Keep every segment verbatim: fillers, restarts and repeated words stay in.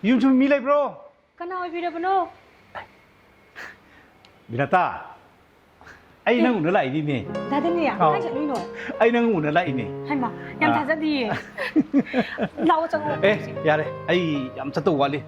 ꯌꯨꯝꯁꯨ ꯃꯤ ꯂꯩꯕ꯭ꯔꯣ? ꯀꯅꯥ ꯑꯣꯏꯕꯤꯔꯕꯅꯣ? ꯕꯤꯅꯥꯇꯥ, ꯑꯩ ꯅꯪ ꯎꯅ ꯂꯥꯛꯏꯅꯤꯅꯦ꯫ ꯗꯥꯗꯥꯅꯦ, ꯑꯥꯎ꯫ ꯀꯥꯏ ꯆꯠꯂꯨꯏꯅꯣ? ꯑꯩ ꯅꯪ ꯎꯅ ꯂꯥꯛꯏꯅꯦ꯫ ꯍꯩꯃꯥ, ꯌꯥꯝ ꯑꯥ꯫ ꯊꯥꯖꯗꯤꯌꯦ꯫ ꯂꯥꯛꯑꯣ, ꯆꯪꯉꯛꯑꯣ꯫ ꯑꯦ, ꯌꯥꯔꯦ, ꯑꯩ ꯌꯥꯝ ꯆꯠꯇꯧ ꯋꯥꯠꯂꯤ꯫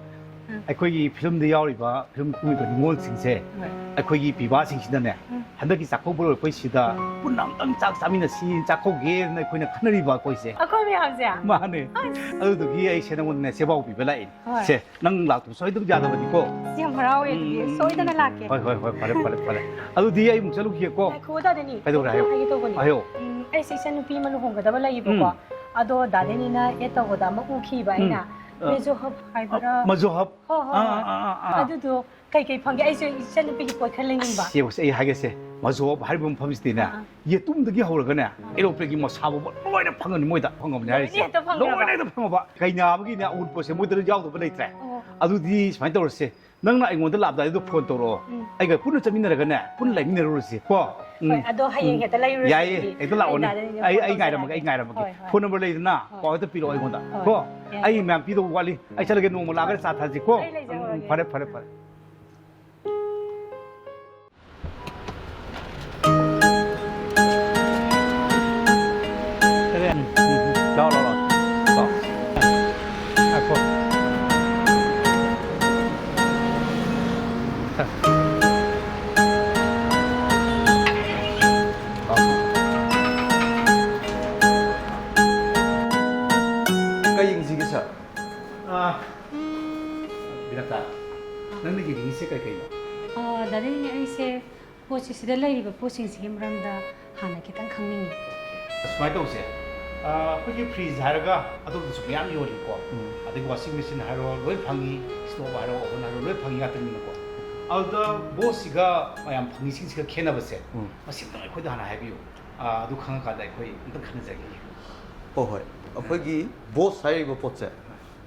ꯎꯝ꯫ ꯑꯩꯈꯣꯏꯒꯤ ꯐꯤꯂꯝꯗ ꯌꯥꯎꯔꯤꯕ ꯐꯤꯂꯝ ꯀꯨꯝꯃꯤꯕ ꯅꯤꯉꯣꯜꯁꯤꯡꯁꯦ, ꯍꯣꯏ꯫ ꯑꯩꯈꯣꯏꯒꯤ ꯄꯤꯕꯥꯁꯤꯡꯁꯤꯅꯅꯦ, ꯎꯝ꯫ ꯍꯟꯗꯛꯀꯤ ꯆꯥꯛꯀꯧꯕ ꯂꯣꯏꯔꯛꯄꯩꯁꯤꯗ ꯄꯨꯟꯅ ꯑꯝꯇꯪ ꯆꯥꯛ ꯆꯥꯃꯤꯟꯅꯁꯤ, ꯆꯥꯛꯀꯧꯒꯦꯅ ꯑꯩꯈꯣꯏꯅ ꯈꯟꯅꯔꯤꯕ ꯑꯩꯈꯣꯏꯁꯦ꯫ ꯑꯩꯈꯣꯏ ꯃꯌꯥꯝꯁꯦ? ꯃꯥꯅꯦ꯫ ꯑꯁ꯫ ꯑꯗꯨꯗꯨꯒꯤ ꯑꯩꯁꯦ ꯅꯪꯉꯣꯟꯗꯅꯦ ꯆꯦꯕꯥꯎ ꯄꯤꯕ ꯂꯥꯛꯏꯅꯦ꯫ ꯍꯣꯏ꯫ ꯁꯦ, ꯅꯪ ꯂꯥꯛꯇꯕ ꯁꯣꯏꯗꯅ ꯌꯥꯗꯕꯅꯤꯀꯣ꯫ ꯑꯁ, ꯌꯥꯝ ꯍꯔꯥꯎꯋꯦ ꯑꯗꯨꯗꯤ꯫ ꯎꯝ, ꯎꯝ, ꯁꯣꯏꯗꯅ ꯎꯝ꯫ ꯂꯥꯛꯀꯦ꯫ ꯍꯣꯏ, ꯍꯣꯏ, ꯍꯣꯏ, ꯐꯔꯦ, ꯐꯔꯦ, ꯐꯔꯦ꯫ ꯑꯗꯨꯗꯤ ꯑꯩ ꯑꯃꯨꯛ ꯆꯠꯂꯨꯈꯤꯒꯦꯀꯣ꯫ ꯉꯥꯏꯈꯣ, ꯗꯥꯗꯥꯅꯤ꯫ ꯀꯩꯗꯧꯔꯦ? ꯍꯥꯏꯌꯣ꯫ ꯍꯥꯏꯒꯦ ꯇꯧꯕꯅꯤ꯫ ꯍꯥꯏꯌꯣ꯫ ꯎꯝ, ꯑꯩꯁꯦ ꯏꯆꯟꯅꯨꯄꯤ ꯑꯃ ꯂꯨꯍꯣꯡꯒꯗꯕ ꯂꯩꯌꯦꯕꯀꯣ꯫ ꯎꯝ꯫ ꯑꯗꯣ ꯗꯥꯗꯥꯅꯤꯅ ꯑꯦꯗ ꯇꯧꯕꯗ ꯑꯃ ꯎꯈꯤꯕ ꯎꯝ꯫ ꯑꯩꯅ꯫ ꯑ, ꯃꯦꯖꯣ ꯍꯕ ꯍꯥꯏꯕ꯭ꯔꯥ? ꯑ, ꯃꯖꯣ ꯍꯕ꯫ ꯍꯣꯏ, ꯍꯣꯏ, ꯑꯥ, ꯍꯣꯏ꯫ ꯑꯥ, ꯑꯥ, ꯑꯥ, ꯑꯥ꯫ ꯑꯗꯨꯗꯣ ꯀꯩꯀꯩ ꯐꯪꯒꯦ? ꯑꯩꯁꯨ ꯏꯆꯟꯅꯨꯄꯤꯒꯤ ꯄꯣꯠ ꯈꯔ ꯂꯩꯅꯤꯡꯕ꯫ ꯑꯁ, ꯌꯦꯡꯉꯨꯁꯦ, ꯑꯩ ꯍꯥꯏꯒꯦꯁꯦ, ꯃꯖꯣ ꯍꯕ ꯍꯥꯏꯔꯤꯕ ꯃꯐꯝꯁꯤꯗꯤꯅꯦ, ꯑꯥ, ꯑꯥ꯫ ꯌꯦꯇꯨꯝꯗꯒꯤ ꯍꯧꯔꯒꯅꯦ, ꯑꯥ꯫ ꯑꯦꯔꯣꯄ꯭ꯂꯦꯟꯒꯤ ꯃꯁꯥ ꯐꯥꯎꯕ ꯂꯣꯏꯅ ꯐꯪꯉꯅꯤ ꯃꯣꯏꯗ, ꯐꯪꯉꯕꯅꯦ ꯍꯥꯏꯔꯤꯁꯦ꯫ ꯂꯣꯏꯅ ꯍꯦꯛꯇ ꯐꯪꯉꯦꯕ? ꯂꯣꯏꯅ ꯍꯦꯛꯇ ꯐꯪꯉꯕ꯫ ꯀꯩꯅꯥ ꯑꯃꯒꯤꯅꯦ ꯑꯎꯟꯄꯣꯠꯁꯦ ꯃꯣꯏꯗ ꯌꯥꯎꯗꯕ ꯂꯩꯇ꯭ꯔꯦ꯫ ꯑꯣ꯫ ꯑꯗꯨꯗꯤ ꯁꯨꯃꯥꯏꯅ ꯇꯧꯔꯁꯦ, ꯅꯪꯅ ꯑꯩꯉꯣꯟꯗ ꯂꯥꯛꯑꯝꯗꯥꯏꯗꯨꯗ ꯐꯣꯟ ꯇꯧꯔꯛꯑꯣ꯫ ꯎꯝ꯫ ꯑꯩꯒ ꯄꯨꯟꯅ ꯆꯠꯃꯤꯟꯅꯔꯒꯅꯦ, ꯄꯨꯟꯅ ꯂꯩꯃꯤꯟꯅꯔꯨꯔꯁꯤ ꯀꯣ꯫ ꯎꯝ꯫ ꯍꯣꯏ, ꯑꯗꯣ ꯍꯌꯦꯡ ꯎꯝ꯫ ꯍꯦꯛꯇ ꯂꯩꯔꯨꯔꯁꯤ ꯌꯥꯏꯌꯦ, ꯑꯗꯨꯗꯤ꯫ ꯍꯦꯛꯇ ꯂꯥꯛꯑꯣꯅꯦ꯫ ꯑꯩ ꯗꯥꯗꯥꯅꯤꯗ ꯑꯩ, ꯐꯣꯟ ꯑꯩ ꯉꯥꯏꯔꯝꯃꯒꯦ, ꯇꯧꯖꯔꯛꯑꯒꯦ꯫ ꯑꯩ ꯉꯥꯏꯔꯝꯃꯒꯦ꯫ ꯍꯣꯏ, ꯍꯣꯏ꯫ ꯐꯣꯟ ꯅꯝꯕꯔ ꯂꯩꯗꯅ, ꯍꯣꯏ꯫ ꯄꯥꯎ ꯍꯦꯛꯇ ꯄꯤꯔꯛꯑꯣ ꯑꯩꯉꯣꯟꯗ ꯌꯥꯏ꯫ ꯀꯣ꯫ ꯌꯥꯏ꯫ ꯑꯩ ꯃꯌꯥꯝ ꯄꯤꯗꯧꯕ ꯋꯥꯠꯂꯤ꯫ ꯑꯩ ꯆꯠꯂꯒꯦ, ꯅꯣꯡꯃ ꯂꯥꯛꯑꯒ ꯆꯥ ꯊꯛꯁꯤ ꯀꯣ꯫ ꯑꯩ ꯎꯝ, ꯎꯝ, ꯂꯩꯖꯍꯧꯔꯒꯦ꯫ ꯐꯔꯦ, ꯐꯔꯦ, ꯐꯔꯦ꯫ ꯂꯥꯛꯑꯣ, ꯂꯥꯛꯑꯣ, ꯂꯥꯛꯑꯣ꯫ ꯂꯥꯛꯑꯣ꯫ ꯉꯥꯏꯈꯣ꯫ ꯀꯩ ꯌꯦꯡꯁꯤꯒꯦ, ꯁꯥꯔ? ꯑꯥ, ꯕꯤꯅꯥꯇꯥ, ꯅꯪꯅ ꯌꯦꯡꯅꯤꯡꯉꯤꯁꯦ ꯀꯩ ꯀꯩꯅꯣ? ꯑꯥ, ꯗꯥꯔꯂꯤꯡ, ꯑꯩꯁꯦ ꯄꯣꯠꯁꯦ, ꯁꯤꯗ ꯂꯩꯔꯤꯕ ꯄꯣꯠꯁꯤꯡꯁꯤꯒꯤ ꯃꯔꯝꯗ ꯍꯥꯟꯅ ꯈꯤꯇꯪ ꯈꯪꯅꯤꯡꯉꯤ꯫ ꯑꯁꯨꯃꯥꯏꯅ ꯇꯧꯁꯦ, ꯑꯥ, ꯑꯩꯈꯣꯏꯒꯤ ꯐ꯭ꯔꯤꯖ ꯍꯥꯏꯔꯒ ꯑꯇꯣꯞꯄꯁꯨ ꯃꯌꯥꯝ ꯌꯣꯜꯂꯤꯀꯣ꯫ ꯎꯝ꯫ ꯑꯗꯒꯤ ꯋꯥꯁꯤꯡ ꯃꯦꯆꯤꯟ ꯍꯥꯏꯔꯣ, ꯂꯣꯏ ꯐꯪꯉꯤ, ꯏꯁꯇꯣꯞ ꯍꯥꯏꯔꯣ, ꯑꯣꯚꯟ ꯍꯥꯏꯔꯣ, ꯂꯣꯏ ꯐꯪꯉꯤ ꯉꯥꯛꯇꯅꯤꯅꯀꯣ꯫ ꯑꯗꯨꯗ ꯕꯣꯁꯁꯤꯒ ꯃꯌꯥꯝ ꯐꯪꯉꯤꯁꯤꯡꯁꯤꯒ ꯈꯦꯠꯅꯕꯁꯦ, ꯎꯝ꯫ ꯃꯁꯤ ꯑꯝꯇꯪ ꯑꯩꯈꯣꯏꯗ ꯍꯥꯟꯅ ꯍꯥꯏꯕꯤꯌꯨ꯫ ꯑꯥ, ꯑꯗꯨ ꯈꯪꯉꯀꯥꯟꯗ ꯑꯩꯈꯣꯏ ꯑꯝꯇꯪ ꯈꯟꯅꯖꯒꯦ꯫ ꯍꯣꯏ, ꯍꯣꯏ꯫ ꯑꯩꯈꯣꯏꯒꯤ ꯕꯣꯁ ꯍꯥꯏꯔꯤꯕ ꯄꯣꯠꯁꯦ,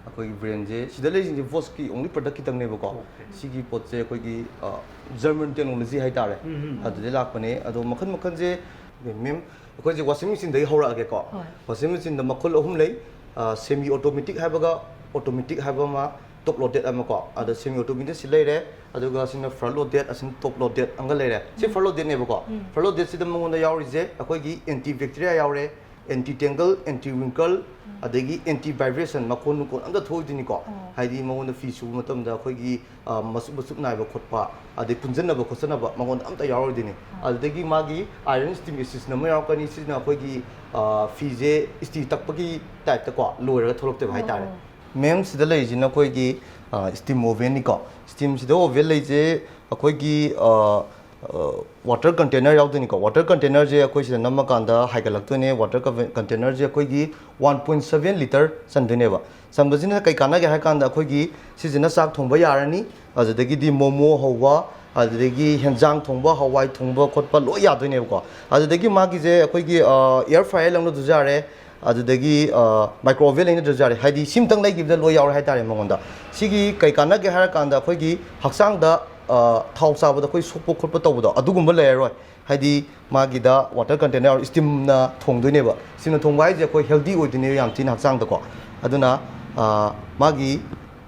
ꯑꯩꯈꯣꯏꯒꯤ ꯕ꯭ꯔꯦꯟꯁꯦ, ꯁꯤꯗ ꯂꯩꯔꯤꯁꯤꯡꯁꯦ ꯕꯣꯁꯀꯤ only product ꯈꯤꯇꯪꯅꯦꯕꯀꯣ꯫ ꯑꯣꯀꯦ꯫ ꯁꯤꯒꯤ ꯄꯣꯠꯁꯦ ꯑꯩꯈꯣꯏꯒꯤ, ꯑ, German technology ꯍꯥꯏꯇꯥꯔꯦ꯫ ꯎꯝ, ꯎꯝ, ꯎꯝ꯫ ꯑꯗꯨꯗꯩ ꯂꯥꯛꯄꯅꯦ꯫ ꯑꯗꯣ ꯃꯈꯜ ꯃꯈꯜꯁꯦ, ꯃꯦꯝ, ꯑꯩꯈꯣꯏꯁꯦ ꯋꯥꯁꯤꯡ ꯃꯦꯆꯤꯟꯗꯒꯤ ꯍꯧꯔꯛꯑꯒꯦꯀꯣ꯫ ꯍꯣꯏ꯫ ꯋꯥꯁꯤꯡ ꯃꯦꯆꯤꯟꯗ ꯃꯈꯜ ꯑꯍꯨꯝ ꯂꯩ꯫ ꯑ, semi automatic ꯍꯥꯏꯕꯒ, automatic ꯍꯥꯏꯕ ꯑꯃ, ꯇꯣꯞ ꯂꯣꯗꯦꯠ ꯑꯃ ꯀꯣ, ꯑꯗ ꯁꯦꯃꯤ ꯑꯣꯇꯣꯃꯦꯇꯤꯛ ꯁꯤ ꯂꯩꯔꯦ, ꯑꯗꯨꯒ ꯁꯤꯅ ꯐ꯭ꯔꯟ ꯂꯣꯗꯦꯠ, ꯑꯁꯤꯅ ꯇꯣꯞ ꯂꯣꯗꯦꯠ ꯑꯃꯒ ꯂꯩꯔꯦ꯫ ꯁꯤ ꯐ꯭ꯔꯟ ꯂꯣꯗꯦꯠꯅꯦꯕꯀꯣ꯫ ꯐ꯭ꯔꯟ ꯂꯣꯗꯦꯠꯁꯤꯗ ꯃꯉꯣꯟꯗ ꯌꯥꯎꯔꯤꯁꯦ ꯑꯩꯈꯣꯏꯒꯤ ꯑꯦꯟꯇꯤ ꯕꯦꯛꯇꯤꯔꯤꯌꯥ ꯌꯥꯎꯔꯦ, ꯑꯦꯟꯇꯤ ꯇꯦꯡꯒꯜ, ꯑꯦꯟꯇꯤ ꯋꯤꯡꯀꯜ, ꯑꯗꯒꯤ ꯑꯦꯟꯇꯤ ꯚꯥꯏꯕ꯭ꯔꯦꯁꯟ, ꯃꯈꯣꯟ ꯅꯨꯡꯀꯣꯟ ꯑꯝꯇ ꯊꯣꯛꯑꯣꯏꯗꯣꯏꯅꯤꯀꯣ꯫ ꯍꯥꯏꯗꯤ ꯃꯉꯣꯟꯗ ꯐꯤ ꯁꯨꯕ ꯃꯇꯝꯗ ꯑꯩꯈꯣꯏꯒꯤ, ꯑ, ꯃꯆꯨꯞ ꯃꯆꯨꯞ ꯅꯥꯏꯕ ꯈꯣꯠꯄ, ꯑꯗꯩ ꯄꯨꯟꯁꯤꯟꯅꯕ ꯈꯣꯠꯆꯟꯅꯕ ꯃꯉꯣꯟꯗ ꯑꯝꯇ ꯌꯥꯎꯔꯣꯏꯗꯣꯏꯅꯤ꯫ ꯑꯗꯨꯗꯒꯤ ꯃꯥꯒꯤ ꯑꯥꯏꯔꯟ ꯁ꯭ꯇꯤꯝ ꯑꯦꯁꯤꯁꯅ ꯑꯃ ꯌꯥꯎꯔꯛꯀꯅꯤ꯫ ꯁꯤꯁꯤꯅ ꯑꯩꯈꯣꯏꯒꯤ, ꯑ, ꯐꯤꯁꯦ ꯏꯁꯇꯤ ꯇꯛꯄꯒꯤ ꯇꯥꯏꯞꯇꯀꯣ ꯂꯣꯏꯔꯒ ꯊꯣꯛꯂꯛꯇꯣꯏꯕ ꯍꯥꯏꯇꯥꯔꯦ꯫ ꯃꯦꯝ, ꯁꯤꯗ ꯂꯩꯔꯤꯁꯤꯅ ꯑꯩꯈꯣꯏꯒꯤ, ꯑ, ꯁ꯭ꯇꯤꯝ ꯑꯣꯚꯦꯟꯅꯤꯀꯣ꯫ ꯁ꯭ꯇꯤꯝꯁꯤꯗ ꯑꯣꯚꯦꯟ ꯂꯩꯁꯦ ꯑꯩꯈꯣꯏꯒꯤ, ꯑ, ꯑ, ꯋꯥꯇꯔ ꯀꯟꯇꯦꯅꯔ ꯌꯥꯎꯗꯣꯏꯅꯤꯀꯣ꯫ ꯋꯥꯇꯔ ꯀꯟꯇꯦꯅꯔꯁꯦ ꯑꯩꯈꯣꯏ ꯁꯤꯗ ꯅꯝꯃꯀꯥꯟꯗ ꯍꯥꯏꯒꯠꯂꯛꯇꯣꯏꯅꯦ꯫ ꯋꯥꯇꯔ ꯀꯟꯇꯦꯅꯔꯁꯦ ꯑꯩꯈꯣꯏꯒꯤ ꯋꯥꯟ ꯄꯣꯏꯟ ꯁꯚꯦꯟ ꯂꯤꯇꯔ ꯆꯟꯗꯣꯏꯅꯦꯕ꯫ ꯆꯟꯕꯁꯤꯅ ꯀꯩ ꯀꯥꯟꯅꯒꯦ ꯍꯥꯏ ꯀꯥꯟꯗ ꯑꯩꯈꯣꯏꯒꯤ ꯁꯤꯁꯤꯅ ꯆꯥꯛ ꯊꯣꯡꯕ ꯌꯥꯔꯅꯤ, ꯑꯗꯨꯗꯒꯤꯗꯤ ꯃꯣꯃꯣ ꯍꯧꯕ, ꯑꯗꯨꯗꯒꯤ ꯍꯦꯟꯖꯥꯡ ꯊꯣꯡꯕ, ꯍꯋꯥꯏ ꯊꯣꯡꯕ ꯈꯣꯠꯄ ꯂꯣꯏ ꯌꯥꯗꯣꯏꯅꯦꯕꯀꯣ꯫ ꯑꯗꯨꯗꯒꯤ ꯃꯥꯒꯤꯁꯦ ꯑꯩꯈꯣꯏꯒꯤ, ꯑ, ꯑꯦꯌꯔ ꯐ꯭ꯔꯥꯏꯌꯔ ꯂꯧꯅꯗ꯭ꯔꯁꯨ ꯌꯥꯔꯦ, ꯑꯗꯨꯗꯒꯤ, ꯑ, ꯃꯥꯏꯀ꯭ꯔꯣ ꯑꯣꯚꯦꯟ ꯂꯩꯅꯗ꯭ꯔꯁꯨ ꯌꯥꯔꯦ꯫ ꯍꯥꯏꯗꯤ ꯁꯤꯝꯇꯪ ꯂꯩꯈꯤꯕꯗ ꯂꯣꯏ ꯌꯥꯎꯔꯦ ꯍꯥꯏꯇꯥꯔꯦ ꯃꯉꯣꯟꯗ꯫ ꯁꯤꯒꯤ ꯀꯩ ꯀꯥꯟꯅꯒꯦ ꯍꯥꯏꯔꯀꯥꯟꯗ ꯑꯩꯈꯣꯏꯒꯤ ꯍꯛꯆꯥꯡꯗ, ꯑ, ꯊꯥꯎ ꯆꯥꯕꯗ ꯑꯩꯈꯣꯏ ꯁꯣꯛꯄ ꯈꯣꯠꯄ ꯇꯧꯕꯗꯣ ꯑꯗꯨꯒꯨꯝꯕ ꯂꯩꯔꯔꯣꯏ꯫ ꯍꯥꯏꯗꯤ ꯃꯥꯒꯤꯗ ꯋꯥꯇꯔ ꯀꯟꯇꯦꯅꯔ ꯁ꯭ꯇꯤꯝꯅ ꯊꯣꯡꯗꯣꯏꯅꯦꯕ꯫ ꯁ꯭ꯇꯤꯝꯅ ꯊꯣꯡꯕ ꯍꯥꯏꯁꯦ ꯑꯩꯈꯣꯏ ꯍꯦꯜꯗꯤ ꯑꯣꯏꯗꯣꯏꯅꯦꯕ ꯌꯥꯝ ꯊꯤꯅ ꯍꯛꯆꯥꯡꯗꯀꯣ꯫ ꯑꯗꯨꯅ, ꯑ, ꯃꯥꯒꯤ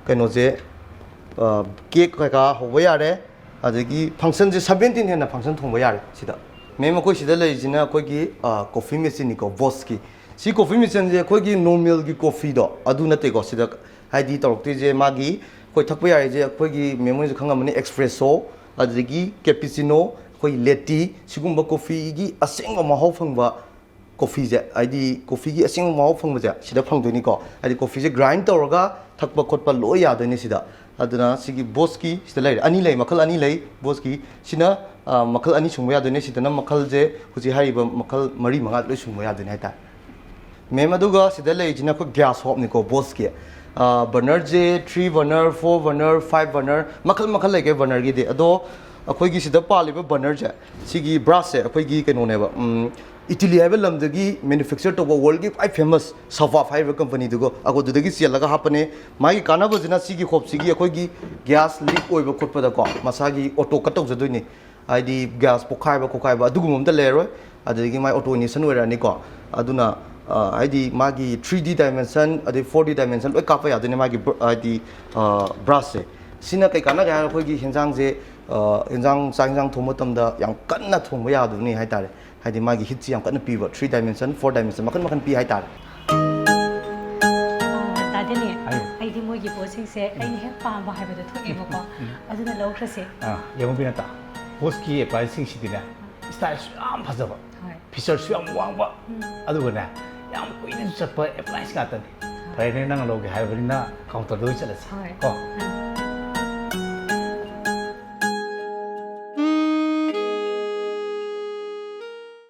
ꯀꯩꯅꯣꯁꯦ, ꯑ, ꯀꯦꯛ ꯀꯩꯀꯥ ꯍꯧꯕ ꯌꯥꯔꯦ, ꯑꯗꯒꯤ ꯐꯪꯁꯟꯁꯦ ꯁꯕꯦꯟꯇꯤꯟ ꯍꯦꯟꯅ ꯐꯪꯁꯟ ꯊꯣꯡꯕ ꯌꯥꯔꯦ ꯁꯤꯗ꯫ ꯃꯦꯝ, ꯑꯩꯈꯣꯏ ꯁꯤꯗ ꯂꯩꯔꯤꯁꯤꯅ ꯑꯩꯈꯣꯏꯒꯤ, ꯑ, ꯀꯣꯐꯤ ꯃꯦꯆꯤꯟꯅꯤꯀꯣ, ꯕꯣꯁꯀꯤ꯫ ꯁꯤ ꯀꯣꯐꯤ ꯃꯦꯆꯤꯟꯁꯦ ꯑꯩꯈꯣꯏꯒꯤ ꯅꯣꯔꯃꯦꯜꯒꯤ ꯀꯣꯐꯤꯗꯣ ꯑꯗꯨ ꯅꯠꯇꯦꯀꯣ꯫ ꯁꯤꯗ ꯍꯥꯏꯗꯤ ꯇꯧꯔꯛꯇꯣꯏꯁꯦ ꯃꯥꯒꯤ ꯑꯩꯈꯣꯏ ꯊꯛꯄ ꯌꯥꯔꯤꯁꯦ ꯑꯩꯈꯣꯏꯒꯤ ꯃꯦꯝ ꯍꯣꯏꯁꯨ ꯈꯪꯉꯝꯃꯅꯤ, ꯑꯦꯛꯁꯄ꯭ꯔꯦꯁꯣ, ꯑꯗꯒꯤ ꯀꯦꯄꯤꯆꯤꯅꯣ, ꯑꯩꯈꯣꯏ ꯂꯦꯇꯤ, ꯁꯤꯒꯨꯝꯕ ꯀꯣꯐꯤꯒꯤ ꯑꯁꯦꯡꯕ ꯃꯍꯥꯎ ꯐꯪꯕ ꯀꯣꯐꯤꯁꯦ, ꯍꯥꯏꯗꯤ ꯀꯣꯐꯤꯒꯤ ꯑꯁꯦꯡꯕ ꯃꯍꯥꯎ ꯐꯪꯕꯁꯦ ꯁꯤꯗ ꯐꯪꯗꯣꯏꯅꯤꯀꯣ꯫ ꯍꯥꯏꯗꯤ ꯀꯣꯐꯤꯁꯦ ꯒ꯭ꯔꯥꯏꯟ ꯇꯧꯔꯒ ꯊꯛꯄ ꯈꯣꯠꯄ ꯂꯣꯏ ꯌꯥꯗꯣꯏꯅꯤ ꯁꯤꯗ꯫ ꯑꯗꯨꯅ ꯁꯤꯒꯤ ꯕꯣꯁꯀꯤ ꯁꯤꯗ ꯂꯩꯔꯦ, ꯑꯅꯤ ꯂꯩ, ꯃꯈꯜ ꯑꯅꯤ ꯂꯩ ꯕꯣꯁꯀꯤ꯫ ꯁꯤꯅ, ꯑ, ꯃꯈꯜ ꯑꯅꯤ ꯁꯨꯡꯕ ꯌꯥꯗꯣꯏꯅꯦ꯫ ꯁꯤꯗꯅ ꯃꯈꯜꯁꯦ ꯍꯧꯖꯤꯛ ꯍꯥꯏꯔꯤꯕ ꯃꯈꯜ ꯃꯔꯤ ꯃꯉꯥ ꯂꯣꯏ ꯁꯨꯡꯕ ꯌꯥꯗꯣꯏꯅꯦ ꯍꯥꯏꯇꯥꯔꯦ꯫ ꯃꯦꯝ, ꯑꯗꯨꯒ ꯁꯤꯗ ꯂꯩꯔꯤꯁꯤꯅ ꯑꯩꯈꯣꯏ ꯒ꯭ꯌꯥꯁ ꯍꯣꯞꯅꯤꯀꯣ, ꯕꯣꯁꯀꯤ꯫ ꯑ, ꯕꯔꯅꯔꯁꯦ three burner, four burner, five burner, ꯃꯈꯜ ꯃꯈꯜ ꯂꯩꯒꯦ ꯕꯔꯅꯔꯒꯤꯗꯤ꯫ ꯑꯗꯣ ꯑꯩꯈꯣꯏꯒꯤ ꯁꯤꯗ ꯄꯥꯜꯂꯤꯕ ꯕꯔꯅꯔꯁꯦ, ꯁꯤꯒꯤ ꯕ꯭ꯔꯥꯁꯁꯦ ꯑꯩꯈꯣꯏꯒꯤ ꯀꯩꯅꯣꯅꯦꯕ, ꯎꯝ, ꯏꯇꯤꯂꯤ ꯍꯥꯏꯕ ꯂꯝꯗꯒꯤ ꯃꯦꯅꯨꯐꯦꯛꯆꯔ ꯇꯧꯕ, ꯋꯥꯔꯜꯒꯤ ꯈ꯭ꯋꯥꯏ ꯐꯦꯃꯁ ꯁꯕꯥꯐ ꯍꯥꯏꯔꯤꯕ ꯀꯝꯄꯅꯤꯗꯨꯒ, ꯑꯗꯨꯗꯒꯤ ꯆꯦꯜꯂꯒ ꯍꯥꯞꯄꯅꯦ꯫ ꯃꯥꯒꯤ ꯀꯥꯟꯅꯕꯁꯤꯅ ꯁꯤꯒꯤ ꯍꯣꯞꯁꯤꯒꯤ ꯑꯩꯈꯣꯏꯒꯤ ꯒ꯭ꯌꯥꯁ ꯂꯤꯛ ꯑꯣꯏꯕ ꯈꯣꯠꯄꯗꯀꯣ ꯃꯁꯥꯒꯤ ꯑꯣꯇꯣ ꯀꯠ ꯇꯧꯖꯗꯣꯏꯅꯤ꯫ ꯍꯥꯏꯗꯤ ꯒ꯭ꯌꯥꯁ ꯄꯣꯛꯈꯥꯏꯕ ꯈꯣꯠꯈꯥꯏꯕ ꯑꯗꯨꯒꯨꯝꯕ ꯑꯝꯇ ꯂꯩꯔꯔꯣꯏ꯫ ꯑꯗꯨꯗꯒꯤ ꯃꯥꯏ ꯑꯣꯇꯣ ꯏꯒꯅꯤꯁꯟ ꯑꯣꯏꯔꯛꯑꯅꯤꯀꯣ꯫ ꯑꯗꯨꯅ, ꯑ, ꯍꯥꯏꯗꯤ ꯃꯥꯒꯤ ꯊ꯭ꯔꯤ ꯗꯤ ꯗꯥꯏꯃꯦꯟꯁꯟ ꯑꯗꯩ ꯐꯣꯔ ꯗꯤ ꯗꯥꯏꯃꯦꯟꯁꯟ ꯂꯣꯏ ꯀꯥꯞꯄ ꯌꯥꯗꯣꯏꯅꯦ ꯃꯥꯒꯤ ꯕ꯭ꯔ-, ꯍꯥꯏꯗꯤ, ꯑ, ꯕ꯭ꯔꯁꯁꯦ꯫ ꯁꯤꯅ ꯀꯩ ꯀꯥꯟꯅꯒꯦ ꯍꯥꯏꯔ ꯑꯩꯈꯣꯏꯒꯤ ꯍꯦꯟꯖꯥꯡꯁꯦ, ꯑ, ꯍꯦꯟꯖꯥꯡ, ꯆꯥꯛ ꯍꯦꯟꯖꯥꯡ ꯊꯣꯡꯕ ꯃꯇꯝꯗ ꯌꯥꯝ ꯀꯟꯅ ꯊꯣꯡꯕ ꯌꯥꯗꯕꯅꯤ ꯍꯥꯏꯇꯥꯔꯦ꯫ ꯍꯥꯏꯗꯤ ꯃꯥꯒꯤ ꯍꯤꯠꯁꯤ ꯌꯥꯝ ꯀꯟꯅ ꯄꯤꯕ, ꯊ꯭ꯔꯤ ꯗꯥꯏꯃꯦꯟꯁꯟ, ꯐꯣꯔ ꯗꯥꯏꯃꯦꯟꯁꯟ ꯃꯈꯟ ꯃꯈꯟ ꯄꯤ ꯍꯥꯏꯇꯥꯔꯦ꯫ ꯇꯥꯗꯦꯅꯦ꯫ ꯍꯥꯏꯌꯨ꯫ ꯑꯩꯗꯤ ꯃꯣꯏꯒꯤ ꯄꯣꯠꯁꯤꯡꯁꯦ ꯑꯩꯅ ꯍꯦꯛ ꯄꯥꯝꯕ ꯍꯥꯏꯕꯗꯣ ꯊꯣꯛꯑꯦꯕꯀꯣ꯫ ꯑꯗꯨꯅ ꯂꯧꯈ꯭ꯔꯁꯦ꯫ ꯑꯥ, ꯌꯦꯡꯉꯨ ꯕꯤꯅꯇꯥ, ꯕꯣꯁꯀꯤ ꯑꯦꯄ꯭ꯂꯥꯏꯟꯁꯁꯤꯡꯁꯤꯗꯤꯅꯦ, ꯁ꯭ꯇꯥꯏꯜꯁꯨ ꯌꯥꯝ ꯐꯖꯕ, ꯍꯣꯏ꯫ ꯐꯤꯆꯔꯁꯨ ꯌꯥꯝ ꯋꯥꯡꯕ, ꯑꯗꯨꯒꯅꯦ, ꯌꯥꯝ ꯀꯨꯏꯅꯁꯨ ꯆꯠꯄ ꯑꯦꯄ꯭ꯂꯥꯏꯟꯁ ꯉꯥꯛꯇꯅꯤ꯫ ꯐꯔꯦꯅꯦ, ꯅꯪ ꯂꯧꯒꯦ ꯍꯥꯏꯕꯅꯤꯅ ꯀꯥꯎꯟꯇꯔꯗ ꯑꯣꯏꯅ ꯆꯠꯂꯁꯤ꯫ ꯍꯣꯏ꯫ ꯀꯣ?